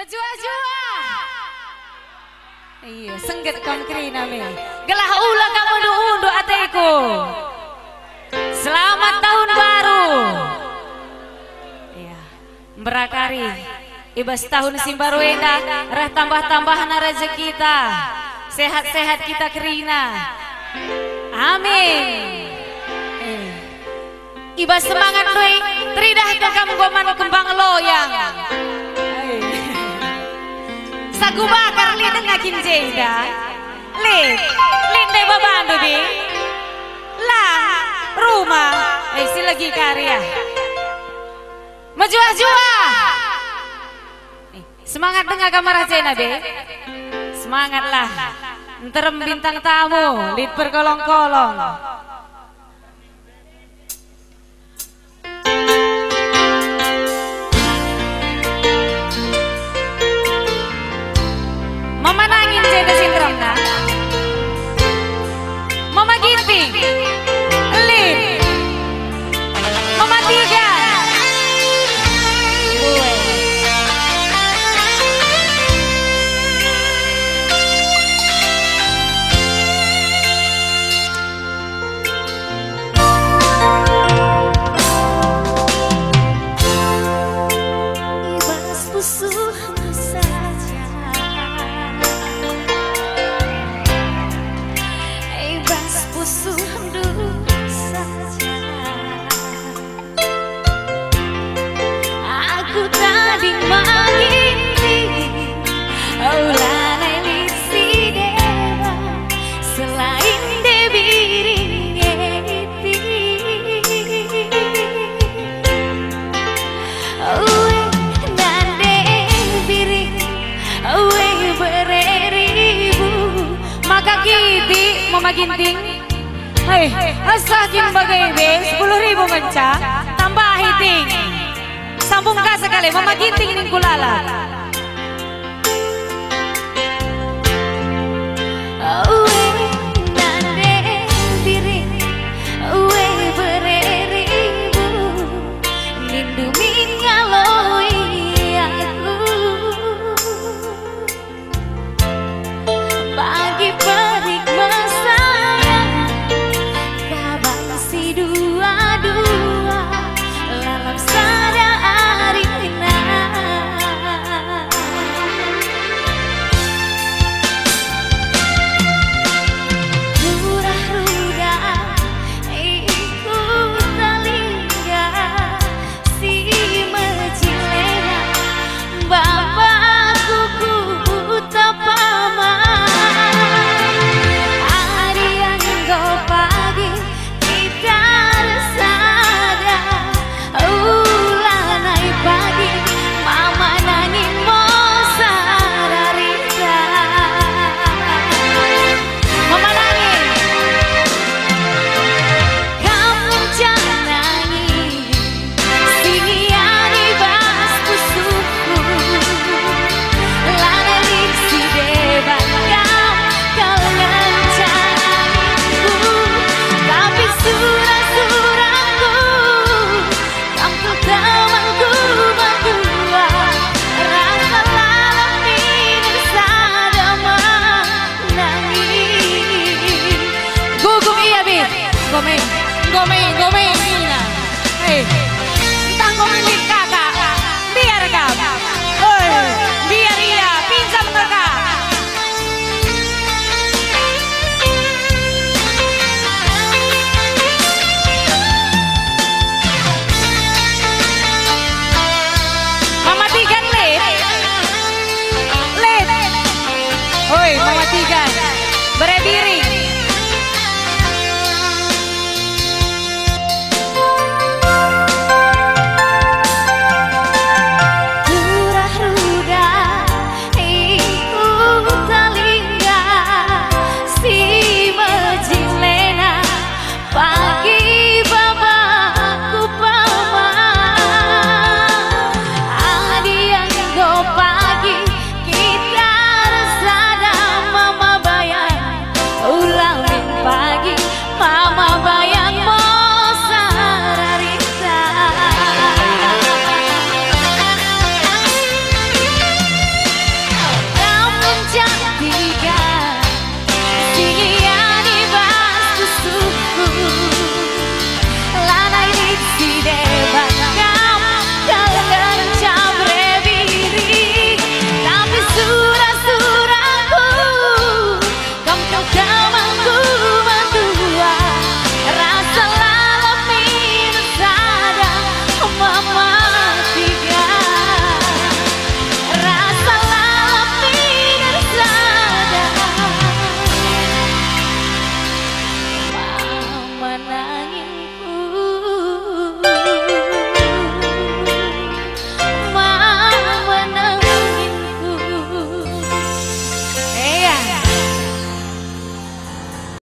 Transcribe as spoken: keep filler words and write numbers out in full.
Jua-jua. Iya, sengget kam kerina me. Gelah ula kam unduk-unduk ateku. Selamat tahun baru. Iya, mberakari. I bas tahun si mbaru enda, reh tambah-tambahna rezekita. Sehat-sehat kita kerina. Amin. Eh. I bas semangat ndai, teridah kam enggo man kembang loyang. Sagu bakar lit denga kin jenda. Lit, lit ndai babandu, Bi. Lang, rumah, eh, si legi kari ah. Mejuah-juah. Eh, semangat denga kam arah jenda, Bi. Semangatlah. Nterem bintang tamu, lit perkolong-kolong. Mama Nangin jenda si nteremna. Mama Ginting. Lit. Mama Tiga. Bue. I bas pusuhndu saja, i bas pusuhndu saja. Aku tading mangini, oh, lanai lit si deba, selain Debi Ringeti. Ue nande biring, ue bere ribu. Maka kiti, Mama Ginting. Hei, asa kin bage be, sepuluh ribu ngenca, tambahi ting. Sambung ka sekali, Mama Ginting ningku lalap. Oh,